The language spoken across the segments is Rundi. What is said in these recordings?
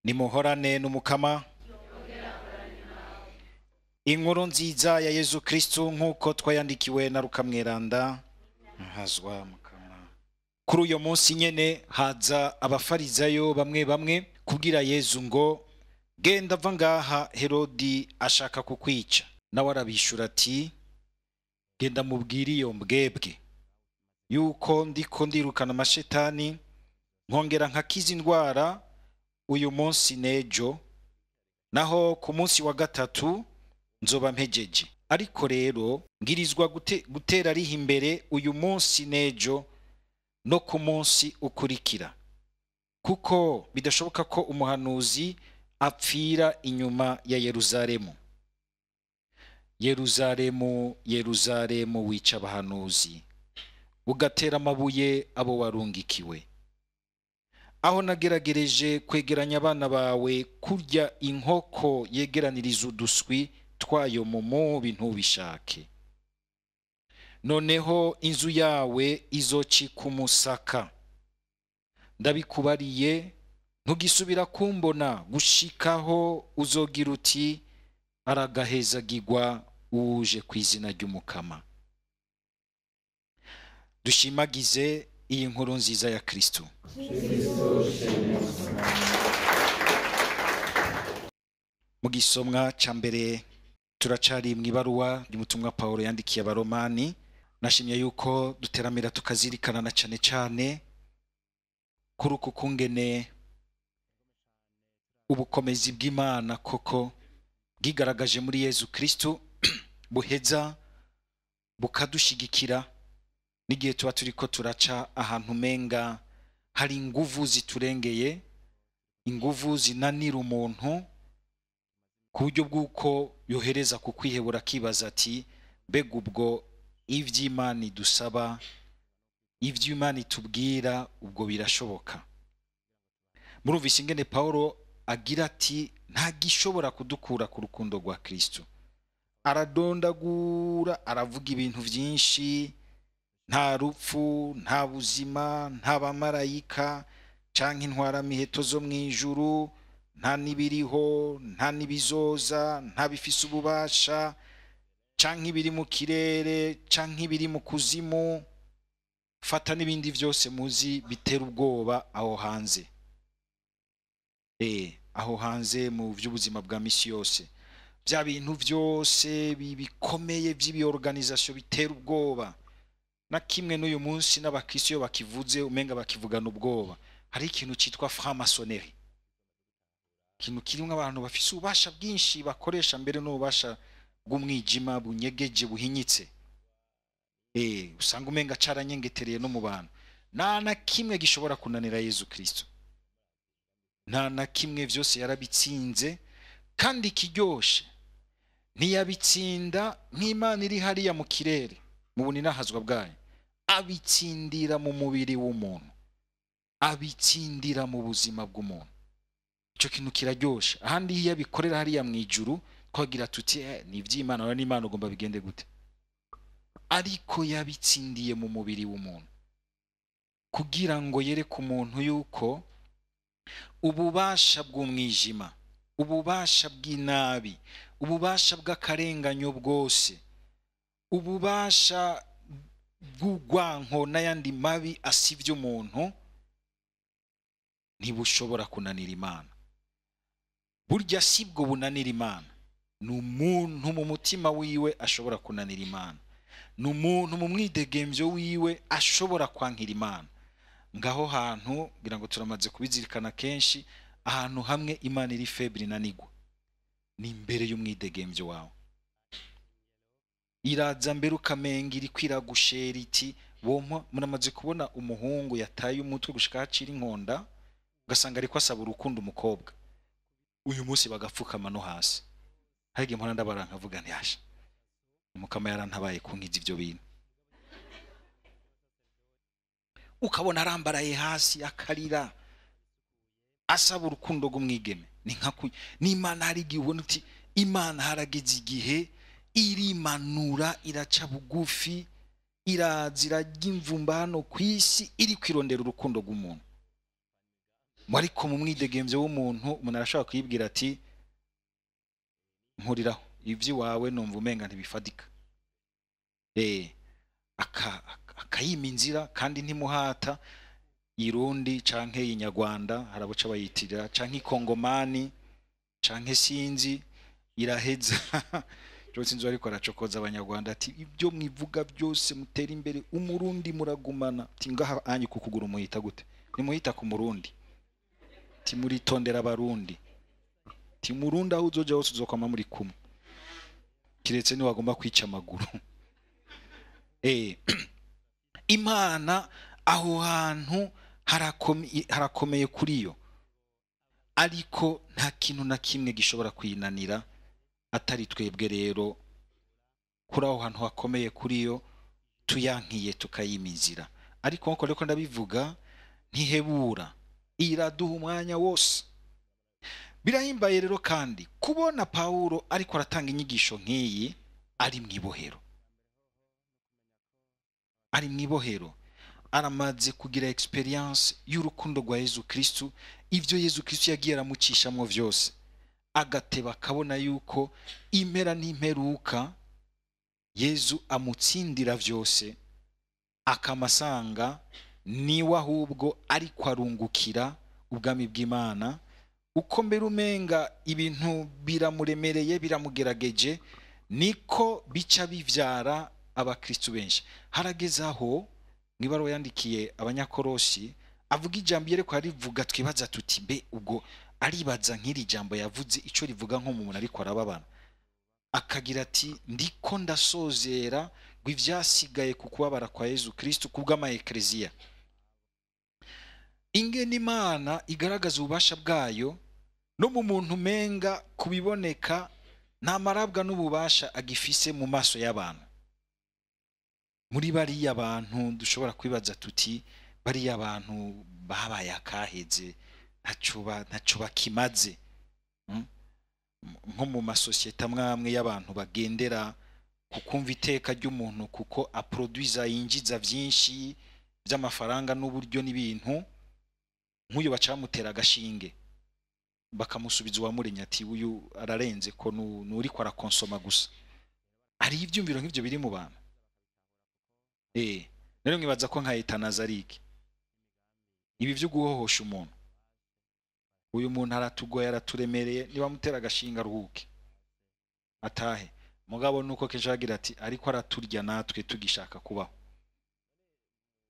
Nimuhorane n'Umukama. Inkuru nziza ya Yezu Kristu nk'uko twayandikiwe na Luka Mweranda. Hazwa Mukama. Kuri uyo munsi nyene haza abafarizayo bamwe bamwe kubwira Yezu ngo genda va ngaha, Herodi ashaka kukwica. Nawe arabishura ati genda mubwire iyo mbwebwe yuko ndiko ndirukana amashetani nkongera nkakiza indwara uyu munsi nejo, naho ku munsi wa gatatu nzoba mpejeje. Ariko rero ngirizwa gutera ariho imbere uyu munsi nejo no ku munsi ukurikira, kuko bidashoboka ko umuhanuzi apfira inyuma ya Yeruzalemu. Yeruzalemu, Yeruzalemu, wica abahanuzi ugatera amabuye abo warungikiwe. Aho nageragereje kwegeranya abana bawe kurya inkoko yegeraniriza uduswi twayo mu mubi ntubishake. Noneho inzu yawe izocika umusaka. Ndabikubariye ntugisubira kumbona gushikaho uzogira uti aragahezagirwa uje ku izina ry'Umukama. Dushimagize iyi nkuru nziza ya Kristo. Mu gisomwa ca mbere turacari mu ibaruwa y'umutumwa Paulo yandikiye abaromani. Nashimye yuko duteramira tukazirikana na cane cane kuri uku kungene ubukomezi bw'Imana koko bwigaragaje muri Yezu Kristo, buheza bukadushigikira n'igihe tuba turiko turaca ahantu menga hari inguvu ziturengeye, inguvu zinanira umuntu ku buryo bw'uko yohereza ku kwihebura akibaza ati mbega ubwo ivy'Imana idusaba, ivy'Imana itubwira, ubwo birashoboka? Murumvise ingene Paulo agira ati nta gishobora kudukura ku rukundo rwa Kristo. Aradondagura, aravuga ibintu vyinshi, nta rupfu, nta buzima, nta bamarayika canke intwaramiheto zo mw'ijuru, nta n'ibiriho, nta n'ibizoza, nta bifise ububasha canke ibiri mu kirere canke ibiri mu kuzimu, fata n'ibindi vyose muzi bitera ubwoba aho hanze. Aho hanze mu vy'ubuzima bwa misi yose, bya bintu vyose bikomeye vy'ibiorganisation bitera ubwoba, na kimwe n'uyu munsi n'abakristo iyo bakivuze umenga bakivugana ubwoba. Hari ikintu citwa franc-maçonnerie, ikintu kirimwo abantu bafise ububasha bwinshi bakoresha mbere n'ububasha bw'umwijima bunyegeje buhinyitse. Usanga umenga caranyengetereye no mu bantu. Nta na kimwe gishobora kunanira Yezu Kristo, nta na kimwe, vyose yarabitsinze. Kandi kiryoshe ntiyabitsinda nk'Imana iri hariya mu kirere mu buninahazwa bwayo, abitsindira mu mubiri w'umuntu, abitsindira mu buzima bw'umuntu. Ico kintu kiraryoshe. Ahandi iyo abikorera hariya mu ijuru twagira tuti ni ivy'Imana, ora n'Imana ugomba bigende gute? Ariko yabitsindiye mu mubiri w'umuntu kugira ngo yereke umuntu yuko ububasha bw'umwijima, ububasha bw'inabi, ububasha bw'akarenganyo bwose, ububasha bw'urwanko n'ayandi mabi asivye umuntu ntibushobora kunanira Imana. Burya sibwo bunanira Imana, ni umuntu mu mutima wiwe ashobora kunanira Imana, ni umuntu mu mwidegemvyo wiwe ashobora kwankira Imana. Ngaho hantu ngira ngo turamaze kubizirikana kenshi, ahantu hamwe Imana iri faible inanigwa ni imbere y'umwidegemvyo wawe. Iraza mbere ukamenga iri kwiragushera iti bompa. Muramaze kubona umuhungu yataye umutwe gushika hacira inkonda, ugasanga ariko asaba urukundo umukobwa, uyu munsi bagapfukama no hasi. Harige mpora ndabara nkavuga nti asha Umukama yarantabaye kunkiza ivyo bintu. Ukabona arambaraye hasi akarira asaba urukundo rw'umwigeme. Ni nka n'Imana hari igihe ubona uti Imana harageze igihe irimanura, iraca bugufi, iraza irarya imvumba hano ku isi, iri kwirondera urukundo rw'umuntu. Ariko mu mwidegemvyo w'umuntu, umuntu arashobora kwibwira ati nkuriraho ivy'iwawe, numva umenga ntibifadika, akayima inzira kandi ntimuhata. Irundi canke inyarwanda harabuca bayitirira, canke ikongomani, canke sinzi iraheza. Rero sinzi, ariko aracokoza abanyarwanda ati ibyo mwivuga byose mutera imbere, umurundi muragumana. Ati ngaha anyi kukugura umuhita gute? Nimuhita ku murundi. Ati muritondera abarundi. Ati murundi aho uzoja hose uzokwama muri kumwe, kiretse niwagomba kwica amaguru. Imana aho hantu harakomeye kuri yo, ariko nta kintu na kimwe gishobora kuyinanira atari twebwe. Rero kuri aho hantu hakomeye kuri yo tuyankiye tukayimizira. Ariko nkuko reko ndabivuga, ntihebura, iraduha umwanya wose. Birahimbaye rero kandi kubona Pawulo ariko aratanga inyigisho nk'iyi ari mu ibohero, ari mu ibohero, aramaze kugira experience y'urukundo rwa Yezu Kristu, ibyo Yezu Kristu yagiye aramucishamwo vyose, agateba akabona yuko impera n'imperuka Yezu amutsindira vyose, akamasanga niwe ahubwo ariko arungukira ubwami bw'Imana. Uko mbere umenga ibintu biramuremereye, biramugerageje, niko bica bivyara abakristu benshi. Harageze aho mw'ibaruwa yandikiye abanyakorosi avuga ijambo yereko arivuga, twibaza tuti mbe ubwo aribaza nk'iri jambo yavuze ico rivuga nko mu muntu ariko arababara, akagira ati ndiko ndasozera ngo ivyasigaye ku kubabara kwa Yezu Kristu kubw'ama ekleziya. Ingene Imana igaragaza ububasha bwayo no mu muntu umenga kubiboneka nta marabwa n'ububasha agifise mu maso y'abantu. Muri bariya bantu dushobora kwibaza tuti bariya bantu babaye akaheze, ntaco bakimaze. Nko mu masosiyete amwe y'abantu bagendera ku kumva iteka ry'umuntu kuko aproduiza, yinjiza vyinshi by'amafaranga n'uburyo n'ibintu, nk'uyu bacamutera agashinge bakamusubiza uwamuremye ati uyu ararenze ko nuriko arakonsoma gusa. Hari ivyumviro nk'ivyo biri mu bantu. Rero mwibaza ko nka etanazarike ibi vyo guhohosha umuntu, uyu muntu aratugoye, araturemereye, niba mutera agashinga aruhuke atahe. Mugabo nuko kenshi agira ati ariko araturya natwe tugishaka kubaho.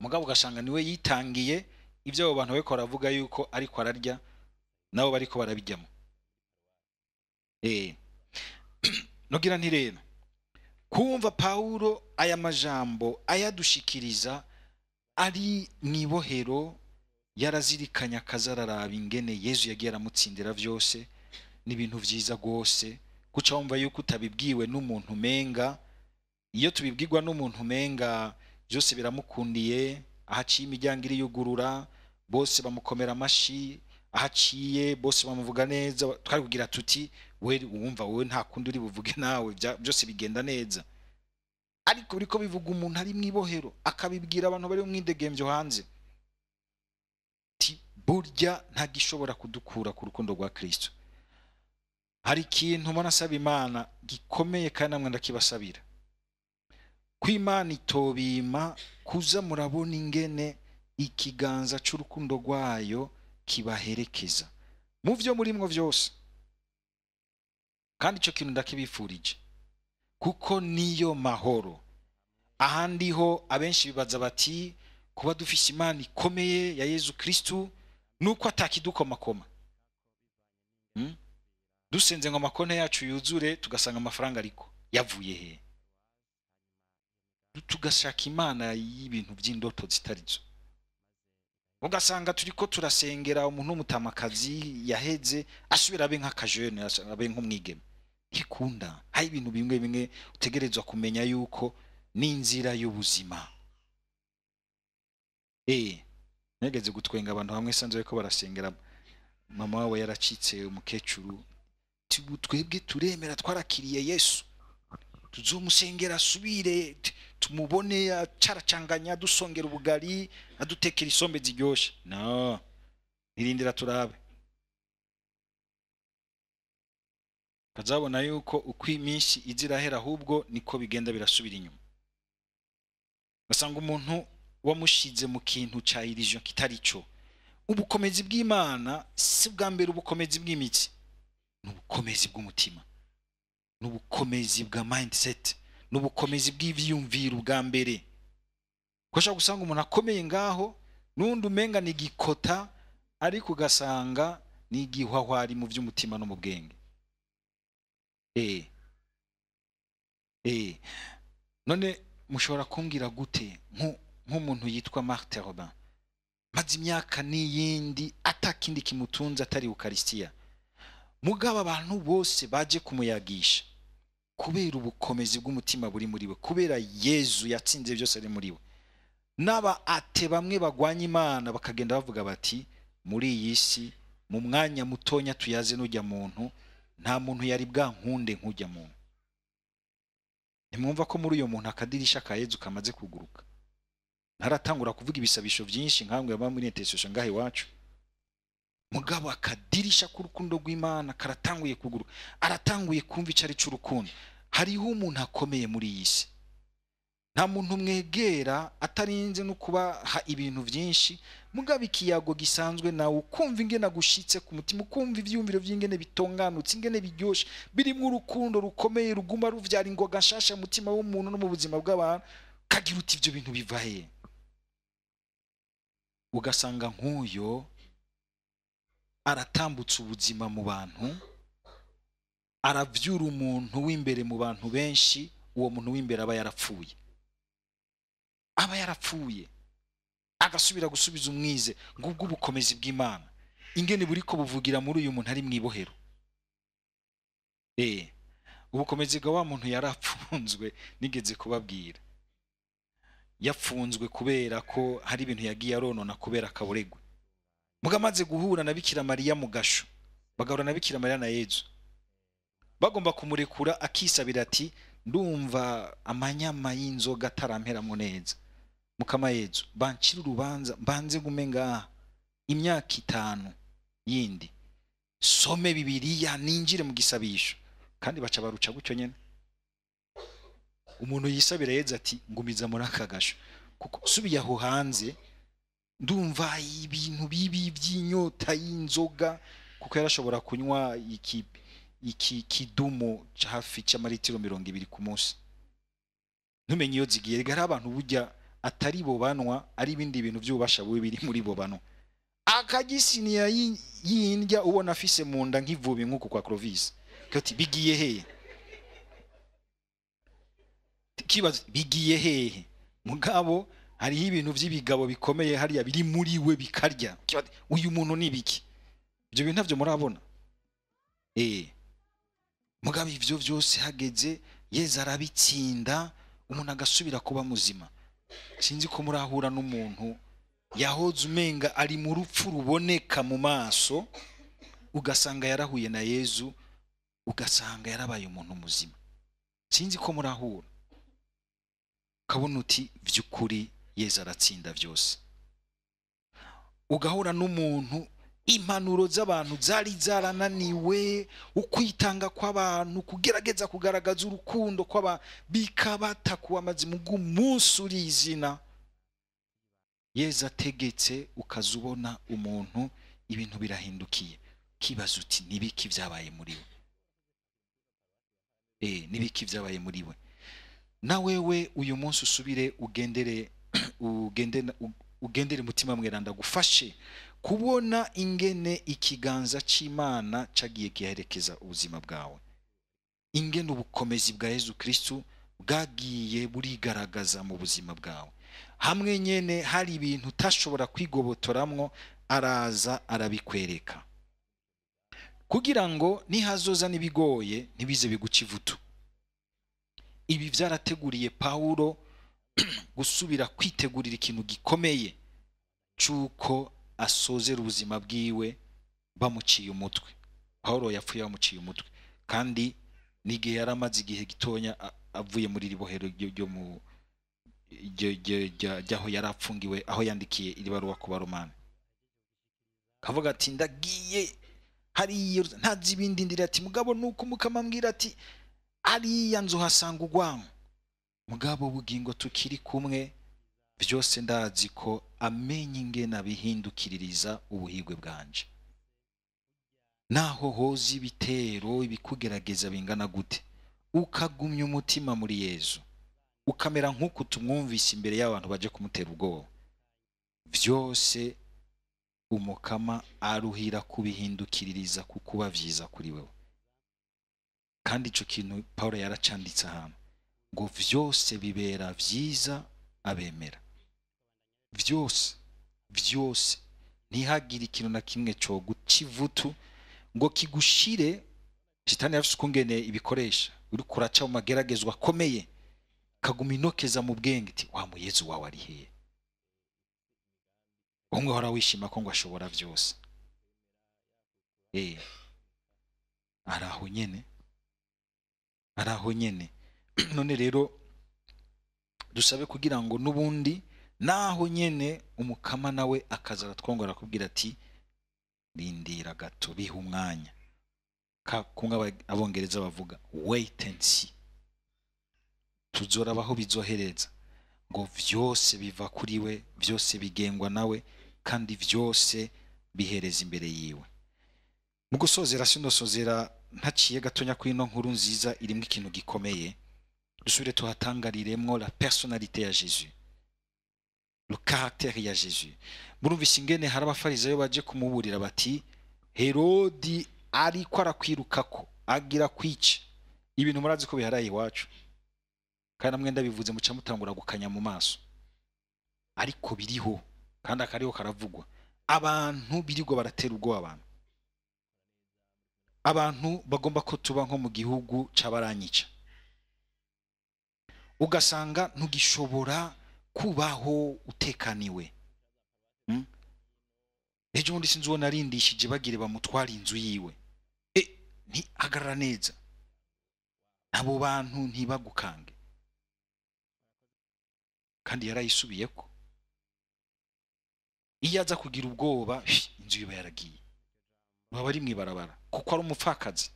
Mugabo ugasanga niwe yitangiye ibyo abo bantu bariko baravuga yuko ariko ararya, nabo bariko barabijyamo. Nogira nti rero kumva Pawulo aya majambo ayadushikiriza ari mw'ibohero, yarazirikanya akazararaba ingene Yezu yagiye aramutsindira vyose, ni ibintu vyiza gose guca wumva yuko utabibwiwe n'umuntu umenga. Iyo tubibwirwa n'umuntu umenga byose biramukundiye, ahaciye imiryango iriyugurura, bose bamukomera amashi, ahaciye bose bamuvuga neza, twari kugira tuti we wumva wowe nta kundi uri buvuge nawe, byose bigenda neza. Ariko biriko bivuga umuntu ari mw'ibohero akabibwira abantu bari mu mwidegemvyo hanze, ti burya ntagishobora kudukura ku rukundo rwa Kristo. Hari ikintu mbona asaba Imana gikomeye kandi namwe ndakibasabira, ko Imana itobima kuza murabona ingene ikiganza c'urukundo rwayo kibaherekeza mu vyo murimwo vyose. Kandi ico kintu ndakibifurije kuko niyo mahoro. Ahandi ho abenshi bibaza bati kuba dufise Imana ikomeye ya Yezu Kristu nuko atakidukomakoma. Dusenze ngo amakonte yacu yuzure tugasanga amafaranga ariko yavuye he? Tugashaka Imana y'ibintu by'indoto zitarizo. Ugasanga turiko turasengera umuntu w'umutamakazi yaheze asubira abe nk'akajene, abe nk'umwigeme. Ntikunda. Hari ibintu bimwe bimwe utegerezwa kumenya yuko n'inzira y'ubuzima. Nageze gutwenga abantu bamwe sanze ko barasengera mama wabo yaracitse umukecuru, twebwe turemera twarakiriye Yesu, tuzomusengera asubire tumubone acaracanganya dusongera ubugari adutekera isombe ziryoshe. No, Nirindira turabe. Kazabona yuko uko iminsi izirahera ahubwo niko bigenda birasubira inyuma. Basanga umuntu wamushize mu kintu ca illusion kitari cyo. Ubukomezi bw'Imana si bwa mbere ubukomezi bw'imitsi, n'ubukomezi bw'umutima, n'ubukomezi bwa mindset, n'ubukomezi bw'ivyumviro bwa mbere. Ko gusanga umuntu akomeye ngaho nundi umenga ni gikota, ariko ugasanga ni igihwahwari mu by'umutima no mu bwenge. None mushobora kumbwira gute nk'umuntu yitwa Marthe Robin maze imyaka n'iyindi atakindi kimutunze atari Eucharistia, mugabo abantu bose baje kumuyagisha kubera ubukomezi bw'umutima buri muri we, kubera Yezu yatsinze byose ari muri we. N'aba ate bamwe bagwanya Imana bakagenda bavuga bati muri iyi si mu mwanya mutonya tuyaze n'ujya muntu, nta muntu yari bwankunde nk'ujya muntu. Ntimwumva ko muri uyo muntu akadirisha ka Yezu kamaze kuguruka? Ntaratangura kuvuga ibisabisho byinshi nkangwe yaba muri intercession ngahe iwacu. Mugabo akadirisha k'urukundo rw'Imana karatanguye kuguruka, aratanguye kumva icari c'urukundo. Hariho umuntu akomeye muri iyi si, nta muntu mwegera atarinze no kubaha ibintu byinshi, mugabo ikiyago gisanzwe nawe ukumva ingene agushitse ku mutima, ukumva ivyumviro vy'ingene bitonganutse, ingene biryoshe, birimwo urukundo rukomeye ruguma ruvyara ingoga nshasha mu mutima w'umuntu no mu buzima bw'abantu, kagira uti ivyo bintu biva he? Ugasanga nk'uyo aratambutse ubuzima mu bantu, aravyura umuntu w'imbere mu bantu benshi. Uwo muntu w'imbere aba yarapfuye, aba yarapfuye agasubira gusubiza umwize. Ngubwo ubukomezi bw'Imana ingene buriko buvugira muri uyu muntu ari mwibohero. Ubukomezi bwa wa muntu yarapfunzwe, nigeze kubabwira, yapfunzwe kubera ko hari ibintu yagiye aronona kubera akaburegwe. Mugamaze guhura na Bikira Mariya mu gasho, bagahura na Bikira Mariya na Yezu, bagomba kumurekura akisabira ati ndumva amanyama y'inzoga ataramperamwo neza, mukama Yezu bancira urubanza mbanze gume ngaha imyaka 5 yindi, some Bibiliya ninjire mu gisabisho. Kandi baca baruca gutyo nyene. Umuntu yisabira Yezu ati ngumiza muri aka gasho, kuko subiye aho hanze ndumva ibintu bibi by'inyota y'inzoga, kuko yarashobora kunywa iki kidumo hafi cy'amaritiro 20 ku munsi. Ntumenye iyo zigiye. Rega hari abantu burya atari bo banwa, ari ibindi bintu by'ububasha bubi biri muri bo banwa. Akagisiniya yindya ubona afise mu nda nk'ivubi nk'uku kwa Clovis. Kati bigiye hehe? Kibazo bigiye hehe? Mugabo hariho ibintu by'ibigabo bikomeye hariya biri muri we bikarya. Uyu muntu ni biki? Ibyo bintu ntavyo murabona. Mugabo ivyo vyose hageze Yezu arabitsinda, umuntu agasubira kuba muzima. Sinzi ko murahura n'umuntu yahoze umenga ari mu rupfu ruboneka mu maso, ugasanga yarahuye na Yezu, ugasanga yarabaye umuntu muzima. Sinzi ko murahura kabona uti vy'ukuri Yezu aratsinda vyose. Ugahura n'umuntu impanuro z'abantu zari zarananiwe, ukwitanga kw'abantu, kugerageza kugaragaza urukundo kw'abantu bikabata kuwa amazi, mugu umunsi urizina Yezu ategetse, ukazubona umuntu ibintu birahindukiye, kibaza uti nibiki vyabaye muri we? Nibiki vyabaye muri we? Na wewe uyu munsi usubire ugendere ugendere mutima mweranda gufashe kubona ingene ikiganza c'Imana cagiye giherekeza ubuzima bwawe, ingene ubukomezi bwa Yezu Kristu bwagiye burigaragaza mu buzima bwawe. Hamwe nyene hari ibintu utashobora kwigobotoramwo, araza arabikwereka kugira ngo nihazoza nibigoye ntibize biguca ivutu. Ibi vyarateguriye Paulo gusubira kwitegurira ikintu gikomeye c'uko asozera ubuzima bwiwe bamuciye umutwe. Paulo yapfuye bamuciye umutwe, kandi n'igihe yaramaze igihe gitonya avuye muri ribohero ryo mu ryaho yarapfungiwe, aho yandikiye iri baruwa ku Baromani. Kavuga ati ndagiye hariya ntazi ibindi ndira, ati mugabo nuko Umukama ambwira ati ariya nzohasanga urwango. Mugabo bugingo tukiri kumwe byose ndazi ko amenye ingene abihindukiririza ubuhigwe bwanje. Naho hoza ibitero ibikugerageza bingana gute, ukagumya umutima muri Yezu, ukamera nk'uko tumwumvise imbere y'abantu baje kumutera ubwoba, byose Umukama aruhira kubihindukiririza kukuba vyiza kuri wewe. Kandi ico kintu Paulo yaracanditse ahantu ngo vyose bibera vyiza abemera. Vyose, vyose, ntihagire ikintu na kimwe co guca ivutu ngo kigushire. Shitani yafise ukungene ibikoresha, uriko uraca mu mageragezwa akomeye, kaguma inokeza mu bwenge iti wa muyezu wawe ari hehe? Umwe uhora wishima ko ngo ashobora vyose. Araho nyene, araho nyene. None rero dusabe kugira ngo nubundi naho nyene Umukama nawe akaza aratwongora akubwira ati rindira gato, biha umwanya. Kumwe abongereza bavuga wait and see, tuzorabaho bizohereza ngo vyose biva kuri we, vyose bigengwa nawe, kandi vyose bihereza imbere yiwe. Mu gusozera, sindosozera ntaciye gatonya kuri ino nkuru nziza irimwo ikintu gikomeye. Dusubire tuhatangariremwo la personnalité ya Jésus, le caractère ya Jésus. Murumvise ingene hari abafarisayo baje kumuburira bati Herodi ariko arakwirukako agira kwica. Ibintu murazi ko biharaye iwacu, kandi namwe ndabivuze muca mutangura gukanya mu maso, ariko biriho kandi akariho karavugwa. Abantu birirwa baratera ubwoba abantu. Abantu bagomba ko tuba nko mu gihugu c'abaranyica, ugasanga ntugishobora kubaho utekaniwe. Ejo bundi sinzi uwo narindishije bagire bamutwara inzu yiwe, ntihagarara neza, abo bantu ntibagukange. Kandi yarayisubiyeko. Iyo aza kugira ubwoba inzu yiwe yaragiye, baba ari mwibarabara kuko ari umupfakazi.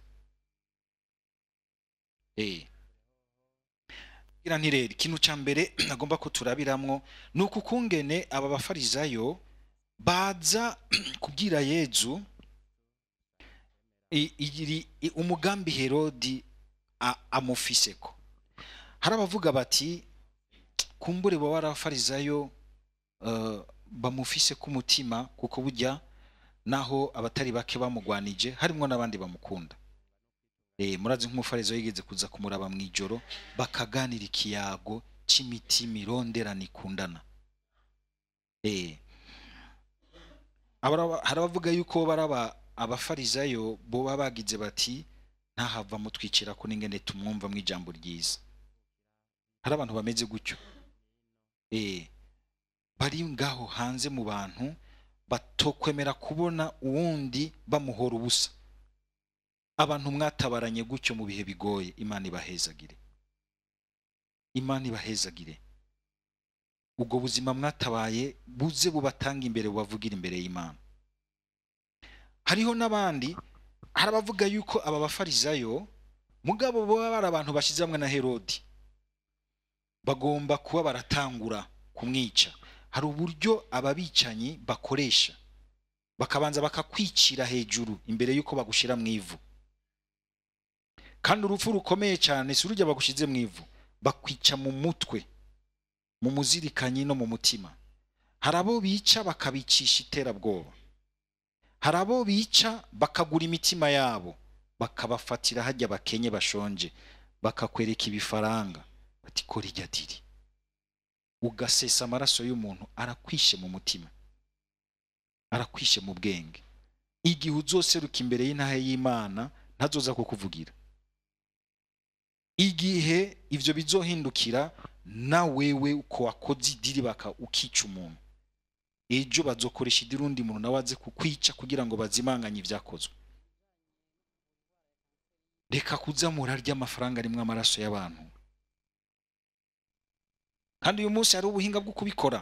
Ngira nti rero ikintu ca mbere nagomba ko turabiramwo ni uku kungene aba bafarisayo baza kubwira Yezu umugambi Herodi amufiseko. Hari abavuga bati kumbure bo barafarisayo bamufise ku mutima, kuko burya naho abatari bake bamugwanije harimwo n'abandi bamukunda. Murazi nk'umufarisayo yigeze kuza kumuraba mwijoro bakaganira ikiyago c'imitima ironderana ikundana. Hari abavuga yuko baraba abafarisayo bo babagize bati ntahava mutwicira ko n'ingene tumwumva mu ijambo ryiza. Hari abantu bameze gutyo, bari ngaho hanze mu bantu batokwemera kubona uwundi bamuhora ubusa. Abantu mwatabaranye gutyo mu bihe bigoye, Imana ibahezagire, Imana ibahezagire. Ubwo buzima mwatabaye buze bubatanga imbere, bubavugira imbere y'Imana. Hariho n'abandi, hari abavuga yuko aba bafarisayo mugabo bo bari abantu bashize hamwe na Herodi, bagomba kuba baratangura kumwica. Hari uburyo ababicanyi bakoresha, bakabanza bakakwicira hejuru imbere yuko bagushira mu ivu. Kandi urupfu rukomeye cyane si urujya bagushize mu ivu, bakwica mu mutwe, mu muzirikanyi no mu mutima. Hari abo bica bakabicisha iterabwoba, hari abo bica bakagura imitima yabo, bakabafatira hajya bakenye bashonje, bakakwereka ibifaranga bati kora irya diri, ugasesa amaraso y'umuntu. Arakwishe mu mutima, arakwishe mu bwenge. Igihe uzoseruka imbere y'intahe y'Imana ntazoza kukuvugira. Igihe ivyo bizohindukira na wewe uko wakoze idiri baka ukica umuntu, ejo bazokoresha idiri undi muntu nawe aze kukwica kugira ngo bazimanganye ivyakozwe. Reka kuza murarya amafaranga arimwo amaraso y'abantu. Kandi uyu munsi hari ubuhinga bwo kubikora,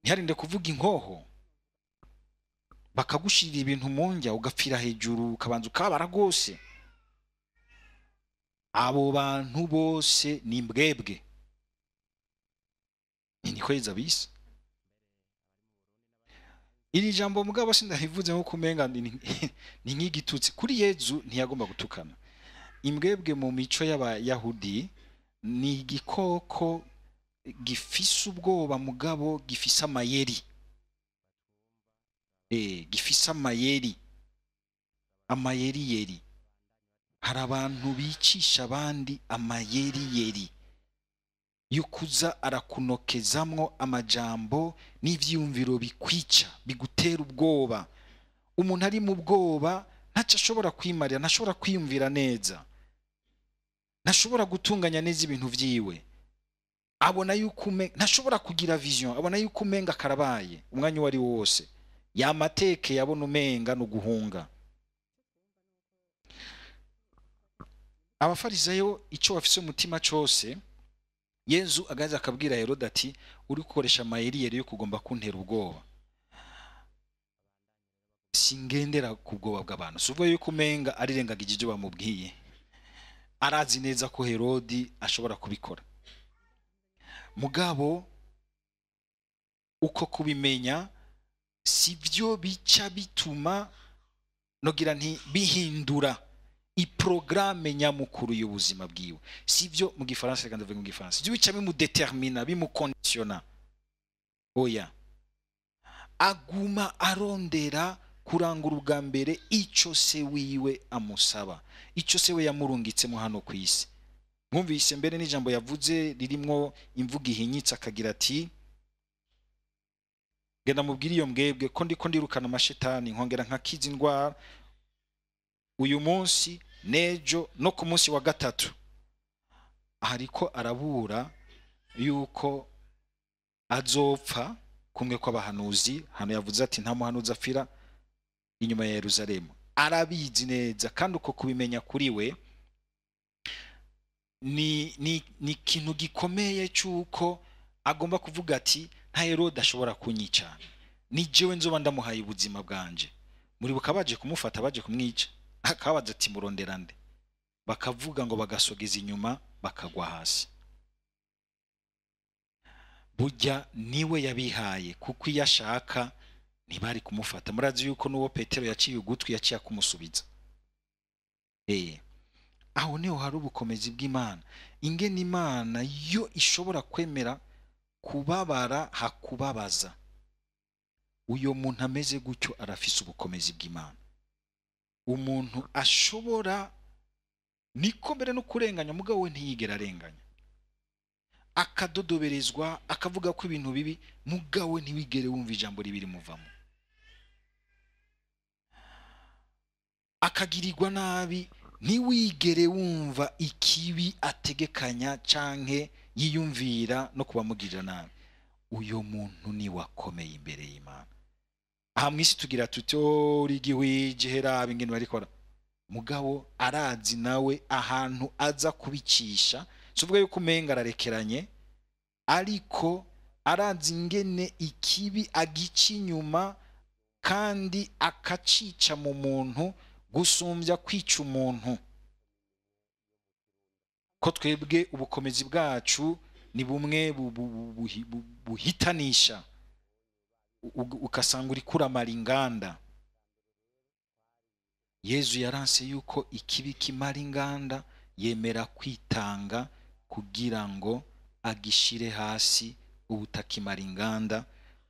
ntiharinde kuvuga inkoho. Bakagushirira ibintu mu njya ugapfira hejuru, ukabanza ukabara rwose. Abo bantu bose ni mbwebwe. Niko Yezu abise. Iri jambo mugabo sindabivuze nko kumenga ni nk'igitutsi kuri Yezu, ntiyagomba gutukana. Imbwebwe mu mico y'Abayahudi ni igikoko gifise ubwoba mugabo gifise amayeri. Gifise amayeri, amayeri yeri. Hari abantu bicisha abandi amayeri yeri yo kuza arakunokezamwo amajambo n'ivyiyumviro bikwica, bigutera ubwoba. Umuntu ari mu bwoba ntaco ashobora kwimarira, ntashobora kwiyumvira neza, ntashobora gutunganya neza ibintu vyiwe. Abona yuko ntashobora kugira vision, abona yuko umenga karabaye umwanya uwo ari wose. Yamateke yabona umenga no guhunga. Abafarisayo ico bafise umutima cose, Yezu agaza akabwira Herode ati uri gukoresha amayeri yeri yo kugomba kuntera ubwoba. Singendera ku bwoba bw'abantu. Suvuga yuko umenga arirengagije ibyo bamubwiye. Arazi neza ko Herodi ashobora kubikora. Mugabo uko kubimenya sivyo bica bituma nogira nti bihindura iprogramme nyamukuru y'ubuzima bwiwe. Sivyo mu gifaransa, reka ndavuga mu gifaransa, sivyo bica bimudetermina, bimukonditiona. Oya, aguma arondera kurangura ubwa mbere ico se wiwe amusaba, ico se we yamurungitsemo hano ku isi. Mwumvise mbere n'ijambo yavuze ririmwo imvugo ihinyitse, akagira ati genda mubwire iyo mbwebwe ko ndiko ndirukana amashetani nkongera nkakiza indwara uyu munsi nejo no ku munsi wa gatatu. Ariko arabura yuko azopfa kumwe kw'abahanuzi. Hano yavuze ati nta muhanuzi apfira inyuma ya Yerusalemu. Arabizi neza, kandi uko kubimenya kuri we ni ikintu gikomeye cy'uko agomba kuvuga ati nta Herode ashobora kunyica, ni jewe nzoba ndamuhaye ubuzima bwanje. Muribuka baje kumufata, baje kumwica, akabaza ati murondera nde? Bakavuga ngo bagasogeza inyuma bakagwa hasi. Burya niwe yabihaye, kuko iyo ashaka ntibari kumufata. Murazi yuko n'uwo Petero yaciye ugutwi yaciye akumusubiza. Aho niho hari ubukomezi bw'Imana. Ingene Imana yo ishobora kwemera kubabara hakubabaza. Uyo muntu ameze gutyo arafise ubukomezi bw'Imana. Umuntu ashobora niko mbere no kurenganya, mugabo we ntiyigera arenganya, akadodoberezwa, akavuga ko ibintu bibi, mugabo we ntiwigere wumva ijambo ribi rimuvamo. Akagirirwa nabi, ntiwigere wumva ikibi ategekanya canke yiyumvira no kubamugirira nabi. Uyo muntu ni wakomeye imbere y'Imana. Aha mwisi tugira tuti uri gihwije hera ingene barikora, mugabo arazi nawe ahantu aza kubicisha. Suvuga yuko umenga ararekeranye, ariko arazi ingene ikibi agica inyuma kandi akacica mu muntu gusumbya kwica umuntu. Ko twebwe ubukomezi bwacu ni bumwe buhitanisha, ukasanga uri kuramara inganda. Yezu yaranse yuko ikibi kimara inganda, yemera kwitanga kugira ngo agishire hasi ubutakimara inganda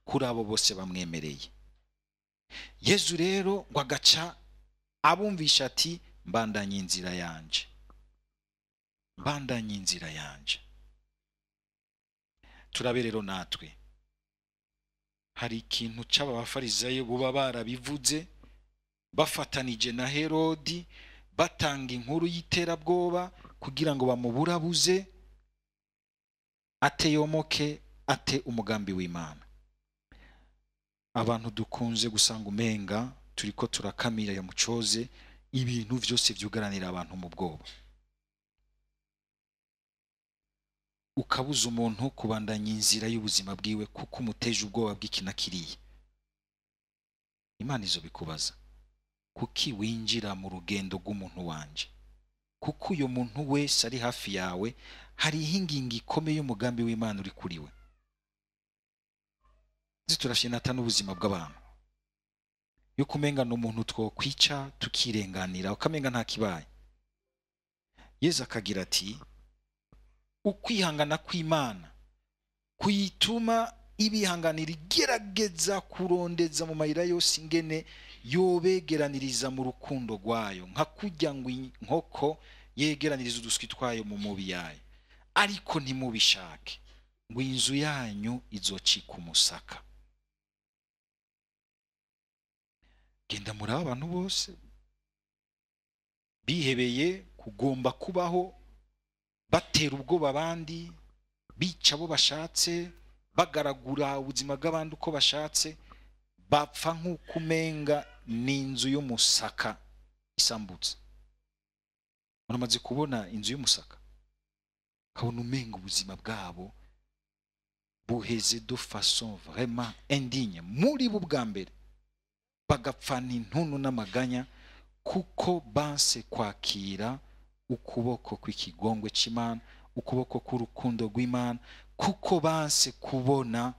kuri abo bose bamwemereye. Yezu rero ngo agaca abumvisha ati mbandanye inzira yanje, mbandanye inzira yanje. Turabe rero natwe hari ikintu c'aba bafarisayo buba barabivuze bafatanije na Herodi, batanga inkuru y'iterabwoba kugira ngo bamuburabuze ateyomoke ate umugambi w'Imana. Abantu dukunze gusanga umenga turiko turakamira ya mucoze, ibintu vyose vyugaranira abantu mu bwoba. Ukabuza umuntu kubandanya inzira y'ubuzima bwiwe kuko umuteje ubwoba bw'ikina kiriye. Imana izobikubaza. Kuki winjira mu rugendo rw'umuntu wanje? Kuko uyo muntu wese ari hafi yawe hariho ingingo ikomeye y'umugambi w'Imana uri kuri we. Turashinata n'ubuzima bw'abantu. Yuko umenga n'umuntu twokwica tukirenganira, ukamenga nta kibaye. Yezu akagira ati ukwihangana kw'Imana kuyituma ibihanganira igerageza kurondeza mu mayira yose ingene yobegeraniriza mu rukundo rwayo, nka kurya ngo inkoko yegeraniriza uduswi twayo mu mubi yayo, ariko ntimubishake ngo inzu yanyu izocika umusaka. Genda muri abantu bose bihebeye kugomba kubaho, batera ubwoba abandi, bica abo bashatse, bagaragura ubuzima bw'abandi uko bashatse, bapfa nk'uko umenga ni inzu y'umusaka isambutse. Muramaze kubona inzu y'umusaka, ukabona umenga ubuzima bwabo buheze de façon vraiment indigne. Muri bo bwa mbere bagapfana intuntu n'amaganya, kuko banse kwakira ukuboko kw'ikigongwe c'Imana, ukuboko k'urukundo rw'Imana, kuko banse kubona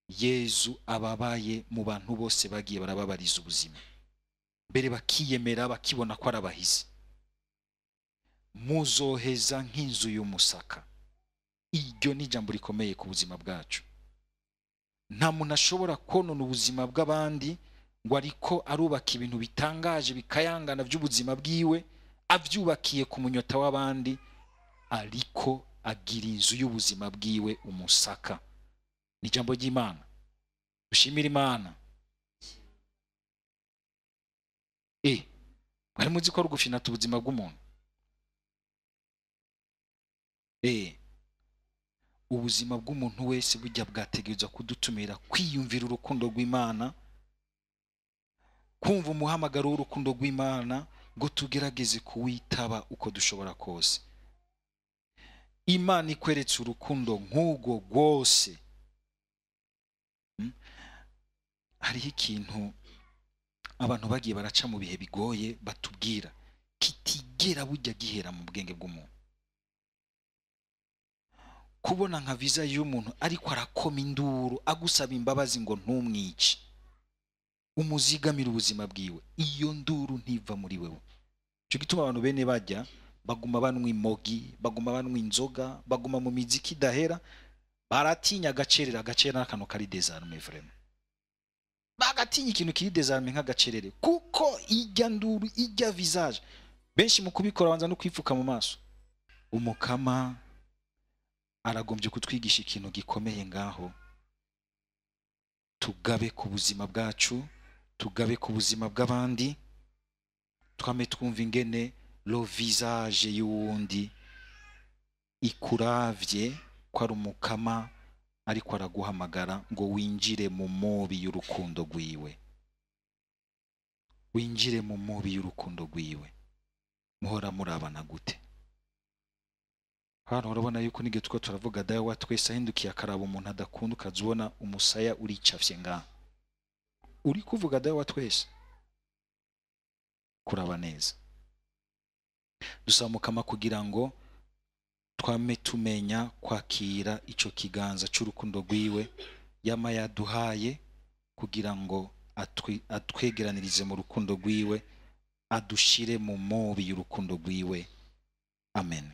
Yezu ababaye mu bantu bose bagiye barababariza ubuzima, mbere bakiyemera bakibona ko arabahizi. Muzoheza nk'inzu y'umusaka. Iryo ni ijambo rikomeye ku buzima bwacu. Nta muntu ashobora konona ubuzima bw'abandi ngo ariko arubaka ibintu bitangaje bikayangana by'ubuzima bwiwe, abyubakiye ku munyota w'abandi, ariko agira inzu y'ubuzima bwiwe umusaka. Ni ijambo ry'Imana. Dushimire Imana. Mwari muzi ko ari ugufinata ubuzima bw'umuntu? Ubuzima bw'umuntu wese bujya bwategerezwa kudutumira kwiyumvira urukundo rw'Imana, kumva umuhamagaro w'urukundo rw'Imana, ngo tugerageze kuwitaba uko dushobora kose. Imana ikweretse urukundo nk'urwo rwose. Hariho ikintu abantu bagiye baraca mu bihe bigoye batubwira kitigera bujya gihera mu bwenge bw'umuntu. Kubona nka visa y'umuntu ariko arakoma induru agusaba imbabazi ngo ntumwice, umuzigamira ubuzima bwiwe, iyo nduru ntiva muri wewe. Cyo gituma abantu bene bajya baguma banwa imogi, baguma banwa inzoga, baguma mu miziki idahera, baratinya agacerera. Agacerera n'akantu kari désarmé vraiment. Bagatinya ikintu kiri désarmé nk'agacerere, kuko ijya nduru, ijya visage. Benshi mu kubikora banza no kwipfuka mu maso. Umukama aragombye kutwigisha ikintu gikomeye ngaho. Tugabe ku buzima bwacu, tugabe ku buzima bw'abandi, twame twumva ingene lo visage y'uwundi ikuravye ko ari umukama ariko araguhamagara ngo winjire mu mubi y'urukundo rwiwe. Winjire mu mubi y'urukundo rwiwe. Muhora murabana gute? Hano urabona yuko nige two turavuga dawe wa twese ahindukiye akaraba umuntu adakunda, ukazubona umusaya uricafye ngaha. Uri kuvuga dawe wa twese, kuraba neza. Dusaba Mukama kugira ngo twame tumenya kwakira ico kiganza c'urukundo rwiwe yama yaduhaye, kugira ngo atwegeranirize mu rukundo rwiwe, adushire mu mubi y'urukundo rwiwe. Amen.